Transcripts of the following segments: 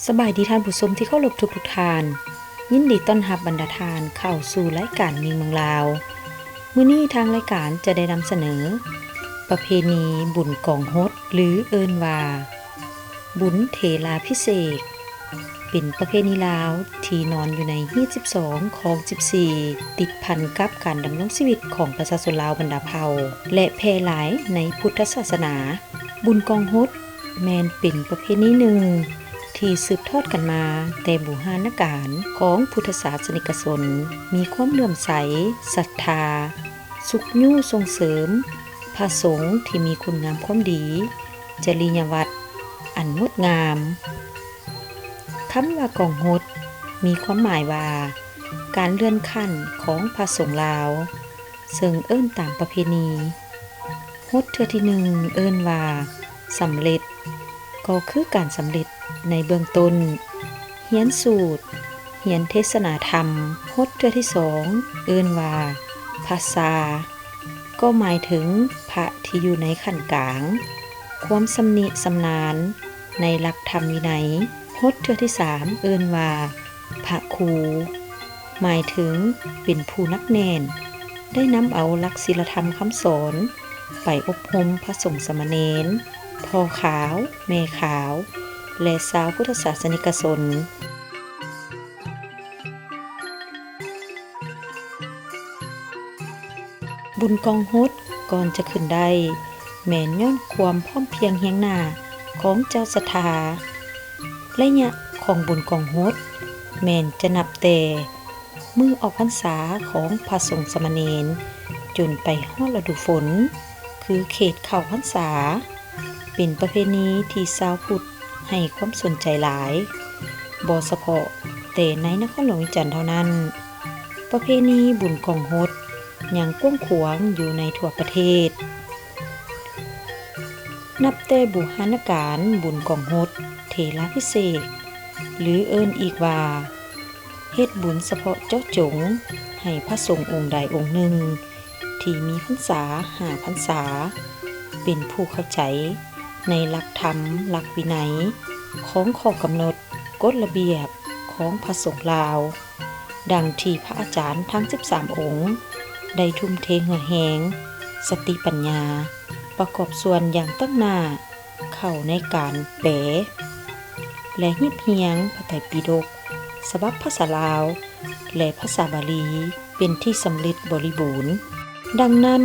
ສະບາຍດີທ່ານຜູ້ຊົມທີ່ເຄົາລົບທຸກໆທ່ານ, ຍິນດີຕ້ອນຮັບບັນດາທ່ານເຂົ້າສູ່ລາຍການຍິງເມືອງລາວ. ມື້ນີ້ທາງລາຍການຈະໄດ້ນຳສະເໜີປະເພນີບຸນກອງຫົດ ຫຼື ເອີ້ນວ່າບຸນເຖລາພິເສກ, ເປັນປະເພນີລາວທີ່ນອນຢູ່ໃນຮີດສິບສອງ ຄອງສິບສີ່ ຕິດພັນກັບການດຳລົງຊີວິດຂອງປະຊາຊົນລາວບັນດາເຜົ່າ ແລະ ແຜ່ຫຼາຍໃນພຸດທະສາສະໜາ. ບຸນກອງຫົດ ແມ່ນເປັນປະເພນີໜຶ່ງທີ່ສືບທອດກັນມາແຕ່ບູຮານະການຂອງພຸດທະສາສະນິກະຊົນ, ມີຄວາມເຫຼື້ອມໃສ, ສັດທາ, ຊຸກຍູ້ສົ່ງເສີມພະສົງທີ່ມີຄຸນງາມຄວາມດີ, ຈະລິຍະວັດອັນງົດງາມ. ຄຳວ່າກອງຫົດ ມີຄວາມໝາຍວ່າ ການເລື່ອນຂັ້ນຂອງພະສົງລາວ, ເຊິ່ງເອີ້ນຕາມປະເພນີ. ຫົດເທື່ອທີໜຶ່ງເອີ້ນວ່າສຳເລັດ, ກໍຄືການສຳເລັດໃນເບື້ອງຕົ້ນ, ຮຽນສູດ, ຮຽນເທສະໜາທຳ. ຫົດເທື່ອທີສອງເອີ້ນວ່າພະຊາ, ກໍໝາຍເຖິງພະທີ່ຢູ່ໃນຂັ້ນກາງ, ຄວາມຊຳນິຊຳນານໃນຫຼັກທຳວິໄນ. ຫົດເທື່ອທີສາມເອີ້ນວ່າພະຄູ, ໝາຍເຖິງເປັນຜູ້ໜັກແໜ້ນ, ໄດ້ນຳເອົາຫຼັກສິລະທຳຄຳສອນໄປອົບຮົມພະສົງສາມະເນນ, ພໍ່ຂາວ, ແມ່ຂາວ ແລະ ຊາວພຸດທະສາສະນິກະຊົນ. ບຸນກອງຫົດກ່ອນຈະຂຶ້ນໄດ້ ແມ່ນຍ້ອນຄວາມພ້ອມພຽງຮຽງໜ້າຂອງເຈົ້າສັດທາ. ໄລຍະຂອງບຸນກອງຫົດ ແມ່ນຈະນັບແຕ່ມື້ອອກພັນສາຂອງພະສົງສາມະເນນ ຈົນໄປຮອດລະດູຝົນ ຄືເຂດເຂົ້າພັນສາ. ເປັນປະເພນີທີ່ຊາວພຸດໃຫ້ຄວາມສົນໃຈຫຼາຍ, ບໍ່ສະເພາະແຕ່ໃນນະຄອນຫຼວງວຽງຈັນເທົ່ານັ້ນ, ປະເພນີບຸນກອງຫົດຍັງກວ້າງຂວາງຢູ່ໃນທົ່ວປະເທດ. ນັບແຕ່ບູຮານະການ, ບຸນກອງຫົດເຖລາພິເສກ ຫຼື ເອີ້ນອີກວ່າ ເຮັດບຸນສະເພາະເຈາະຈົງໃຫ້ພະສົງອົງໃດອົງໜຶ່ງທີ່ມີພັນສາຫ້າພັນສາ ເປັນຜູ້ເຂົ້າໃຈໃນຫຼັກທຳ, ຫຼັກວິໄນຂອງຂໍ້ກຳນົດ, ກົດລະບຽບຂອງພະສົງລາວ, ດັ່ງທີ່ພະອາຈານທັງສິບສາມອົງໄດ້ທຸ່ມເທເຫື່ອແຮງ, ສະຕິປັນຍາ ປະກອບສ່ວນຢ່າງຕັ້ງໜ້າ ເຂົ້າໃນການແປ ແລະ ຮຽບຮຽງພະໄຕປິດົກສະບັບພາສາລາວ ແລະ ພາສາບາລີ ເປັນທີ່ສຳເລັດບໍລິບູນ. ດັ່ງນັ້ນ,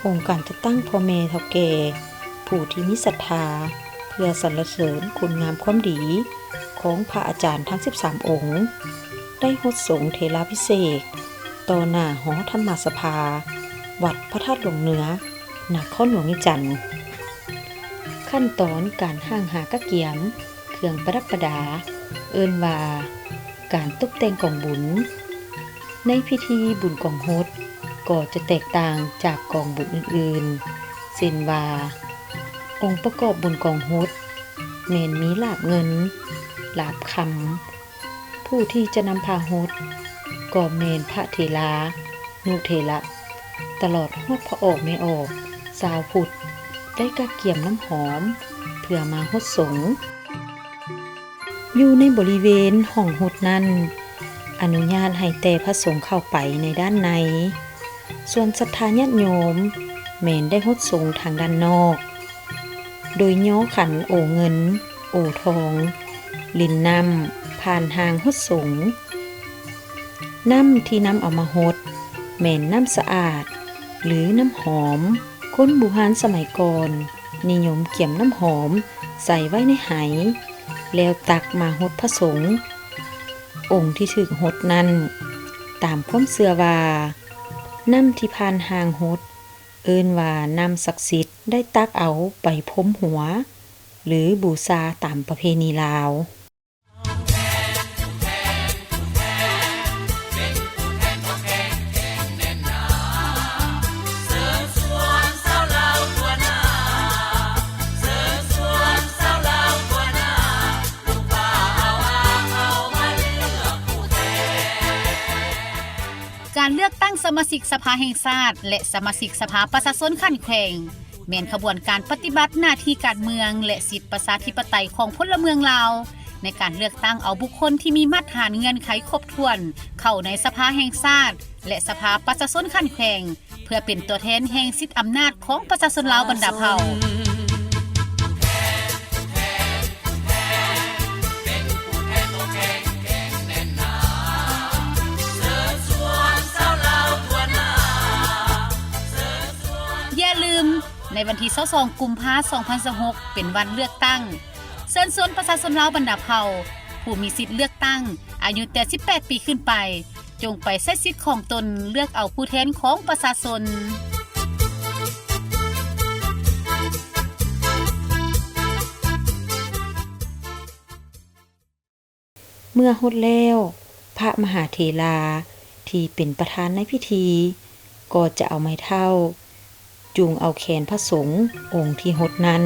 ອົງການຈັດຕັ້ງພໍ່ແມ່ເຖົ້າແກ່ຜູ້ທີ່ມີສັດທາ ເພື່ອສັນລະເສີນຄຸນງາມຄວາມດີຂອງພະອາຈານທັງສິບສາມອົງ ໄດ້ຫົດສົງເຖລາພິເສກຕໍ່ໜ້າຫໍທຳມະສະພາ ວັດພະທາດຫຼວງເໜືອ ນະຄອນຫຼວງວຽງຈັນ. ຂັ້ນຕອນການຫ້າງຫາກະກຽມເຄື່ອງປະດັບປະດາ ເອີ້ນວ່າການຕົບແຕ່ງກອງບຸນ. ໃນພິທີບຸນກອງຫົດກໍຈະແຕກຕ່າງຈາກກອງບຸນອື່ນໆ ເຊັ່ນວ່າ ອົງປະກອບບຸນກອງຫົດແມ່ນມີຫຼາບເງິນ, ຫຼາບຄຳ, ຜູ້ທີ່ຈະນຳພາຫົດກໍແມ່ນພະເຖລານຸເຖລະ ຕະຫຼອດຮອດພະອອກແມ່ອອກ ຊາວພຸດ ໄດ້ກະກຽມນ້ຳຫອມເພື່ອມາຫົດສົງ. ຢູ່ໃນບໍລິເວນຫ້ອງຫົດນັ້ນ ອະນຸຍາດໃຫ້ແຕ່ພະສົງເຂົ້າໄປໃນດ້ານໃນ, ສ່ວນສັດທາຍາດໂຍມແມ່ນໄດ້ຫົດສົງທາງດ້ານນອກ. ໂດຍຍໍຂັນໂອເງິນໂອທອງ ຫຼິ້ນນ້ຳຜ່ານຮ່າງຫົດສົງ. ນ້ຳທີ່ນຳເອົາມາຫົດແມ່ນນ້ຳສະອາດ ຫຼື ນ້ຳຫອມ. ຄົນບູຮານສະໄໝກ່ອນນິຍົມກຽມນ້ຳຫອມໃສ່ໄວ້ໃນໄຫ ແລ້ວຕັກມາຫົດພະສົງອົງທີ່ຖືກຫົດນັ້ນ. ຕາມຄວາມເຊື່ອວ່າ ນ້ຳທີ່ຜ່ານຮ່າງຫົດ ເອີ້ນວ່ານ້ຳສັກສິດ ໄດ້ຕັກເອົາໄປພົມຫົວ ຫຼື ບູຊາຕາມປະເພນີລາວ. ການເລືອກຕັ້ງສະມາຊິກສະພາແຫ່ງຊາດ ແລະ ສະມາຊິກສະພາປະຊາຊົນຂັ້ນແຂວງ ແມ່ນຂະບວນການປະຕິບັດໜ້າທີ່ການເມືອງ ແລະ ສິດປະຊາທິປະໄຕຂອງພົນລະເມືອງລາວ ໃນການເລືອກຕັ້ງເອົາບຸກຄົນທີ່ມີມາດຖານເງື່ອນໄຂຄົບຖ້ວນ ເຂົ້າໃນສະພາແຫ່ງຊາດ ແລະ ສະພາປະຊາຊົນຂັ້ນແຂວງ ເພື່ອເປັນຕົວແທນແຫ່ງສິດອຳນາດຂອງປະຊາຊົນລາວບັນດາເຜົ່າ. ຢ່າລືມ, ໃນວັນທີຊາວສອງ ກຸມພາ ສອງພັນຊາວຫົກ ເປັນວັນເລືອກຕັ້ງ. ເຊີນຊວນປະຊາຊົນລາວບັນດາເຜົ່າ ຜູ້ມີສິດເລືອກຕັ້ງ ອາຍຸແຕ່ສິບແປດປີຂຶ້ນໄປ ຈົ່ງໄປໃຊ້ສິດຂອງຕົນເລືອກເອົາຜູ້ແທນຂອງປະຊາຊົນ. ເມື່ອຮອດແລ້ວ, ພະມະຫາເຖລາທີ່ເປັນປະທານໃນພິທີ ກໍຈະເອົາໄມ້ເທົ້າ ຈູງເອົາແຂນພະສົງອົງທີ່ຫົດນັ້ນ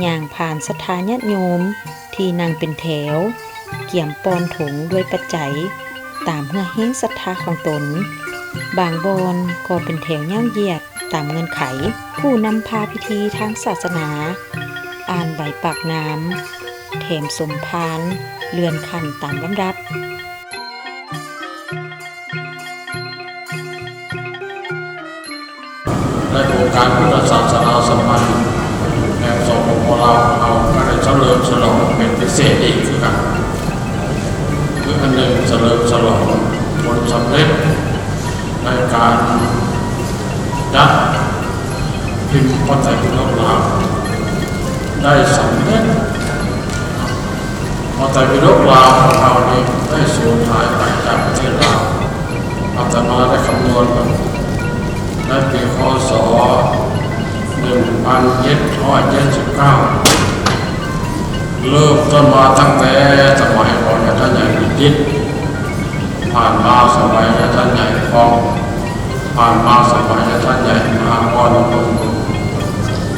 ຍ່າງຜ່ານສັດທາຍາດໂຍມທີ່ນັ່ງເປັນແຖວ ກຽມປ່ອນຖົງດ້ວຍປັດໄຈຕາມເຫື່ອແຮງສັດທາຂອງຕົນ. ບາງບ່ອນກໍເປັນແຖວຍາວຢຽດຕາມເງື່ອນໄຂ. ຜູ້ນຳພາພິທີທາງສາສະໜາ ອ່ານໃບປາກນາມ, ແຖມສົມພານ, ເລື່ອນຂັ້ນຕາມລຳດັບ. ໃນໂອກາດພຸດທະສາສະໜາສຳພັນແຫ່ງ ສປປ ລາວ ຂອງເຮົາ ກໍໄດ້ສະເຫຼີມສະຫຼອງເປັນພິເສດອີກຄືກັນ. ຄືອັນໜຶ່ງ ສະເຫຼີມສະຫຼອງຜົນສຳເລັດໃນການຈັດພິມພະໄຕປິດົກລາວໄດ້ສຳເລັດ. ພະໄຕປິດົກລາວຂອງເຮົານີ້ໄດ້ສູນຫາຍໄປຈາກປະເທດລາວ. ອາດຕະມາໄດ້ຄຳນວນເບິ່ງ ໃນປີ ຄ.ສ. ໜຶ່ງພັນເຈັດຮ້ອຍເຈັດສິບເກົ້າ ເລີ່ມຕົ້ນມາຕັ້ງແຕ່ສະໄໝຂອງຍາທ່ານໃຫຍ່ວິຈິດ, ຜ່ານມາສະໄໝຍາທ່ານໃຫຍ່ຄອງ, ຜ່ານມາສະໄໝຍາທ່ານໃຫຍ່ມະຫາວອນ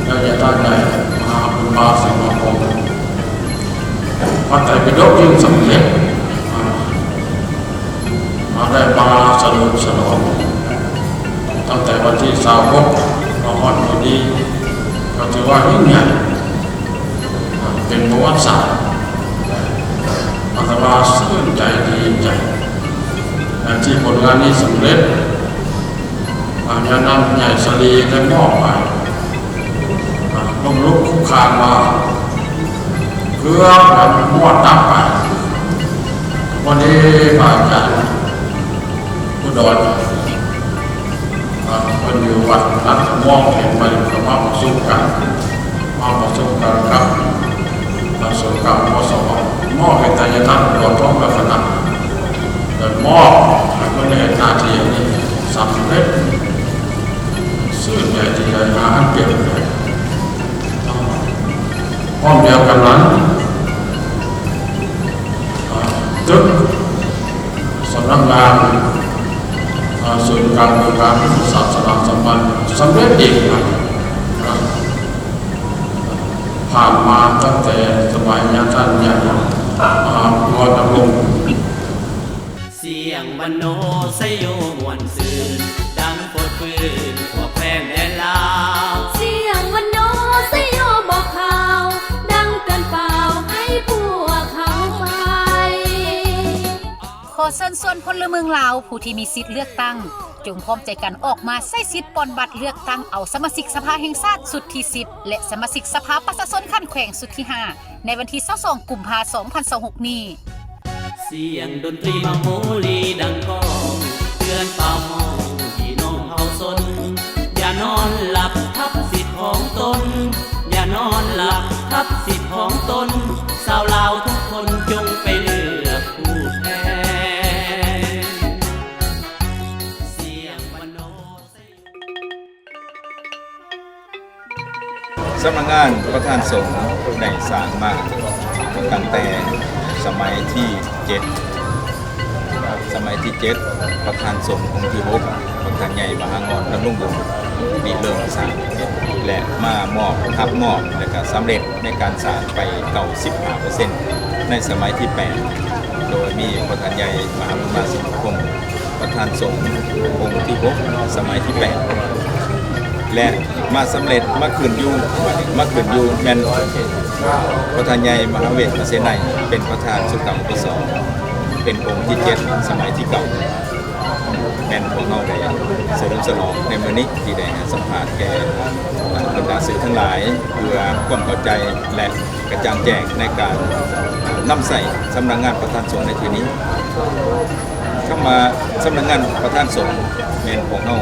ແລະ ຍາທ່ານໃຫຍ່ມະຫາບຸນມາສີມາຄົງ. ພະໄຕປິດົກຈຶ່ງສຳເລັດ ມາໄດ້ມາສະເຫຼີມສະຫຼອງຕັ້ງແຕ່ວັນທີຊາວຫົກມາຮອດມື້ນີ້ ກໍຖືວ່າຍິ່ງໃຫຍ່ ເປັນປະຫວັດສາດ. ອາດຕະມາຊື່ນໃຈດີໃຈ ທີ່ຜົນງານນີ້ສຳເລັດ. ອາ ຍາມນັ້ນໃຫຍ່ສາລີໄດ້ມອບໃຫ້ ອາ ລົ້ມລຸກຄຸກຄານມາ ເກືອບແລ້ວມອດດັບໄປ. ວັນນີ້ພະອາຈານອຸດອນ ອາ ເພິ່ນຢູ່ວັດນັດທະມອງ ເຫັນມາຢູ່ ກໍມາປະຊຸມກັນ ມາປະຊຸມກັນກັບ ອາ ສູນກາງ ມສວ ມອບໃຫ້ແຕ່ຍາທ່ານ ດອນທອງ ລັກສະນະ ແລະ ມອບໃຫ້ເພິ່ນໄດ້ເຮັດໜ້າທີ່ອັນນີ້ສຳເລັດ. ຊື່ນໃຈທີ່ໄດ້ຫາອັນເປັນ ພ້ອມດຽວກັນນັ້ນ ຕຶກສຳນັກງານ ສູນກາງອົງການສາສະໜາສຳພັນ ສຳເລັດອີກນະ. ຜ່ານມາຕັ້ງແຕ່ສະໄໝຍາທ່ານໃຫຍ່ ມະຫາວອນນະວົງ. ສຽງວັນໂນໄຊໂຍມ່ວນຊື່ນ ດັງຟົດຟື້ນທົ່ວແຄວ້ນແດນລາວ. ສຽງວັນໂນໄຊໂຍບອກຂ່າວ ດັງເຕືອນປ່າວໃຫ້ພວກເຮົາໄປ. ຂໍເຊີນຊວນພົນລະເມືອງລາວ ຜູ້ທີ່ມີສິດເລືອກຕັ້ງ ຈົ່ງພ້ອມໃຈກັນອອກມາໃຊ້ສິດປ່ອນບັດເລືອກຕັ້ງເອົາສະມາຊິກສະພາແຫ່ງຊາດຊຸດທີສິບ ແລະ ສະມາຊິກສະພາປະຊາຊົນຂັ້ນແຂວງຊຸດທີຫ້າ ໃນວັນທີຊາວສອງ ກຸມພາ ສອງພັນຊາວຫົກນີ້. ສຽງດົນຕີມາໂມລີດັງກ້ອງ ເຕືອນປ່າວຮ້ອງພີ່ນ້ອງເຜົ່າຊົນ ຢ່ານອນຫຼັບທັບສິດຂອງຕົນ ຢ່ານອນຫຼັບທັບສິດຂອງຕົນ ຊາວລາວທຸກຄົນຈົ່ງໄປເລືອກຜູ້ແທນ ສຽງວັນໂນ. ສຳນັກງານປະທານສົງໄດ້ສ້າງມາຕັ້ງແຕ່ສະໄໝທີເຈັດ ສະໄໝທີເຈັດ ປະທານສົງອົງທີຫົກ ພະທ່ານໃຫຍ່ມະຫາວອນນະລົງວົງ ລິເລີ່ມສ້າງ ແລະ ມາມອບ ຮັບມອບ ແລະ ກະສຳເລັດໃນການສ້າງໄປເກົ້າສິບຫ້າເປີເຊັນ ໃນສະໄໝທີແປດ ໂດຍມີພະທ່ານໃຫຍ່ມະຫາບຸນມາສີມາຄົງ ປະທານສົງອົງທີຫົກ ສະໄໝທີແປດ. ແລະ ມາສຳເລັດ ມາຂຶ້ນຢູ່ ມາຂຶ້ນຢູ່ແມ່ນພະທ່ານໃຫຍ່ມະຫາເວດ ມະເສໄນ ເປັນປະທານສູນກາງ ອພສ ເປັນອົງທີເຈັດ ສະໄໝທີເກົ້າ ແມ່ນພວກເຮົາໄດ້ສະເຫຼີມສະຫຼອງໃນມື້ນີ້ ທີ່ໄດ້ໃຫ້ສຳພາດແກ່ບັນດາສື່ທັງຫຼາຍ ເພື່ອຄວາມເຂົ້າໃຈ ແລະ ກະຈ່າງແຈ້ງໃນການນຳໃຊ້ສຳນັກງານປະທານສົງໃນເທື່ອນີ້. ຄຳວ່າສຳນັກງານປະທານສົງ ແມ່ນພວກເຮົາ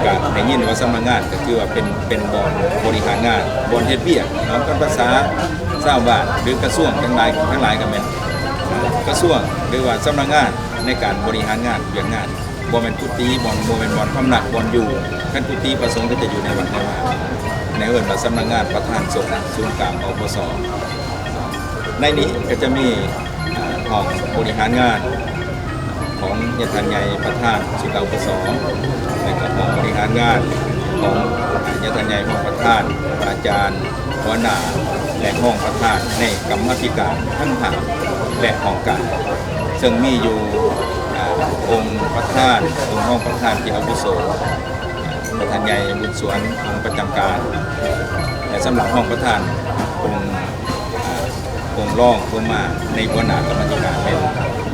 ກະໄດ້ຍິນວ່າສຳນັກງານ ກະຄືວ່າເປັນ ເປັນບ່ອນບໍລິຫານງານ ບ່ອນເຮັດວຽກເນາະ, ຄັນພາສາຊາວບ້ານ ຫຼື ກະຊວງທັງຫຼາຍ ທັງຫຼາຍກະແມ່ນກະຊວງ ຫຼືວ່າສຳນັກງານໃນການບໍລິຫານງານວຽກງານ, ບໍ່ແມ່ນກຸຕິ ບ່ອນ ບໍ່ແມ່ນບ່ອນພຳນັກ ບ່ອນຢູ່. ຄັນກຸຕິພະສົງກະຈະຢູ່ໃນວັດໃນວາ ໃນເອີ້ນວ່າສຳນັກງານປະທານສົງ ສູນກາງ ອພສ. ໃນນີ້ກະຈະມີ ອ່າ ຫ້ອງບໍລິຫານງານຂອງຍາທ່ານໃຫຍ່ປະທານສູນກາງ ອພສ ແລະກະຫ້ອງບໍລິຫານງານຂອງຍາທ່ານໃຫຍ່ຮອງປະທານ, ອາຈານ, ຫົວໜ້າ ແລະ ຮອງປະທານໃນກຳມາທິການທັງຫ້າແລະຫ້ອງການ ເຊິ່ງມີຢູ່ ອ່າ ອົງປະທານ, ອົງຮອງປະທານທີ່ອາວຸໂສ ພະທ່ານໃຫຍ່ບຸນສວນ ອົງປະຈຳການ ແລະ ສຳລັບຮອງປະທານ ອົງ ອົງລອງລົງມາໃນຫົວໜ້າກຳມາທິການແມ່ນ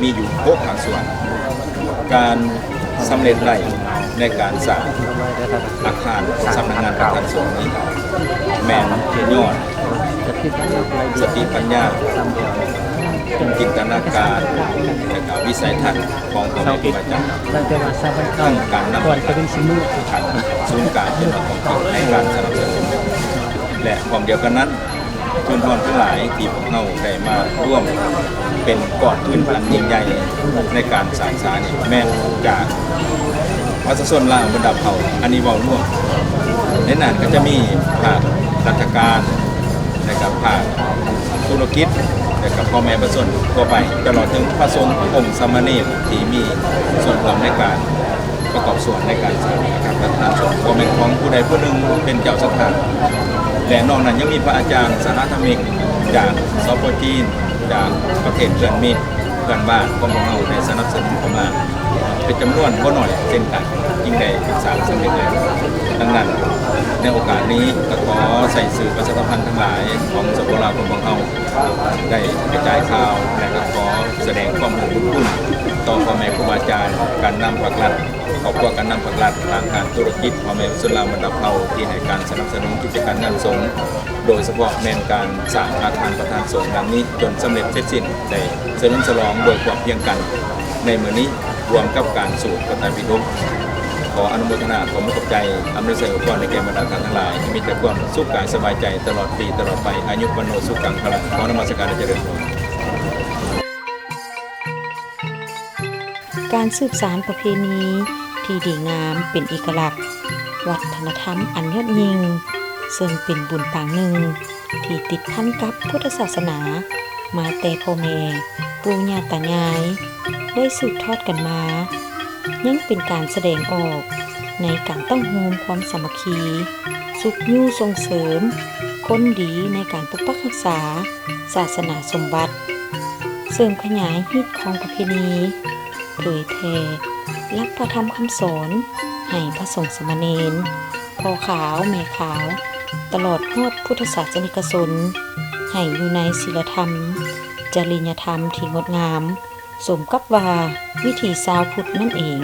ມີຢູ່ຫົກພາກສ່ວນ. ການສຳເລັດໄດ້ໃນການສ້າງອາຄານສຳນັກງານປະທານສົງນີ້ ແມ່ນຍ້ອນສະຕິປັນຍາ, ຈິນຕະນາການ ແລະ ກະວິໄສທັດ ຂອງພໍ່ແມ່ຄູບາອາຈານ ທັງການນຳ ຂັ້ນສູນກາງ ຈົນຮອດທ້ອງຖິ່ນໃນການສະໜັບສະໜູນ ແລະ ພ້ອມດຽວກັນນັ້ນ ທຶນຮອນທັງຫຼາຍທີ່ພວກເຮົາໄດ້ມາລວມເປັນກ້ອນທຶນອັນຍິ່ງໃຫຍ່ໃນການສ້າງສານີ້ ແມ່ນຈາກປະຊາຊົນລາວບັນດາເຜົ່າ ອັນນີ້ເວົ້າລວມ. ໃນນັ້ນກະຈະມີພາກລັດຖະການ ແລະກະພາກທຸລະກິດ ແລະກະພໍ່ແມ່ປະຊາຊົນທົ່ວໄປ ຕະຫຼອດເຖິງພະສົງອົງສາມະເນນທີ່ມີສ່ວນຮ່ວມໃນການປະກອບສ່ວນໃນການສ້າງອາຄານປະທານສົງ ບໍ່ແມ່ນຂອງຜູ້ໃດຜູ້ໜຶ່ງເປັນເຈົ້າສັດທາ ແລະ ນອກນັ້ນຍັງມີພະອາຈານສະຫະທຳມິກຈາກ ສປ ຈີນ ຈາກປະເທດເພື່ອນມິດ ເພື່ອນບ້ານຂອງພວກເຮົາໄດ້ສະໜັບສະໜູນເຂົ້າມາເປັນຈຳນວນບໍ່ໜ້ອຍເຊັ່ນກັນ ຈຶ່ງໄດ້ສຶກສາສຳເລັດແລ້ວ. ດັ່ງນັ້ນ ໃນໂອກາດນີ້ກະຂໍໃຊ້ສື່ປະຊາສຳພັນທັງຫຼາຍຂອງ ສປປ ລາວ ຂອງພວກເຮົາ ໄດ້ກະຈາຍຂ່າວ ແລະກະຂໍສະແດງຄວາມຮູ້ບຸນຄຸນຕໍ່ພໍ່ແມ່ຄູບາອາຈານ, ການນຳພາກລັດ, ຄອບຄົວການນຳພາກລັດ, ທາງການທຸລະກິດ, ພໍ່ແມ່ປະຊາຊົນລາວບັນດາເຜົ່າທີ່ໃຫ້ການສະໜັບສະໜູນກິດຈະການງານສົງ ໂດຍສະເພາະແມ່ນການສ້າງອາຄານປະທານສົງຫຼັງນີ້ຈົນສຳເລັດເສັດສິ້ນ ໄດ້ສະເຫຼີມສະຫຼອງດ້ວຍພວກພຽງກັນໃນມື້ນີ້ ຮ່ວມກັບການສວດພະໄຕປິດົກ. ຂໍອະນຸໂມທະນາ ຂໍຂອບໃຈ ອຳນວຍໄຊອວຍພອນໃຫ້ແກ່ບັນດາທ່ານທັງຫຼາຍ ໃຫ້ມີແຕ່ຄວາມສຸກກາຍສະບາຍໃຈຕະຫຼອດປີຕະຫຼອດໄປ ອາຍຸ ວັນໂນ ສຸຂັງ ພະລັງ. ຂໍນະມັດສະການ ແລະ ຈະເລີນພອນ. ການສືບສານປະເພນີທີ່ດີງາມເປັນເອກະລັກ ວັດທະນະທຳອັນຍອດຍິ່ງ ເຊິ່ງເປັນບຸນປາງໜຶ່ງທີ່ຕິດພັນກັບພຸດທະສາສະໜາມາແຕ່ພໍ່ແມ່ ປູ່ຍ່າຕາຍາຍ ໄດ້ສືບທອດກັນມາ ຍັງເປັນການສະແດງອອກໃນການຕ້ອງໂຮມຄວາມສາມັກຄີ ຊຸກຍູ້ສົ່ງເສີມຄົນດີໃນການປົກປັກຮັກສາສາສະໜາສົມບັດ ເສີມຂະຫຍາຍຮີດຄອງປະເພນີ ເຜີຍແຜ່ຫຼັກພະທຳຄຳສອນໃຫ້ພະສົງສາມະເນນ ພໍ່ຂາວແມ່ຂາວ ຕະຫຼອດຮອດພຸດທະສາສະນິກະຊົນ ໃຫ້ຢູ່ໃນສີລະທຳ ຈະລິຍະທຳທີ່ງົດງາມ ສົມກັບວ່າວິຖີຊາວພຸດນັ້ນເອງ.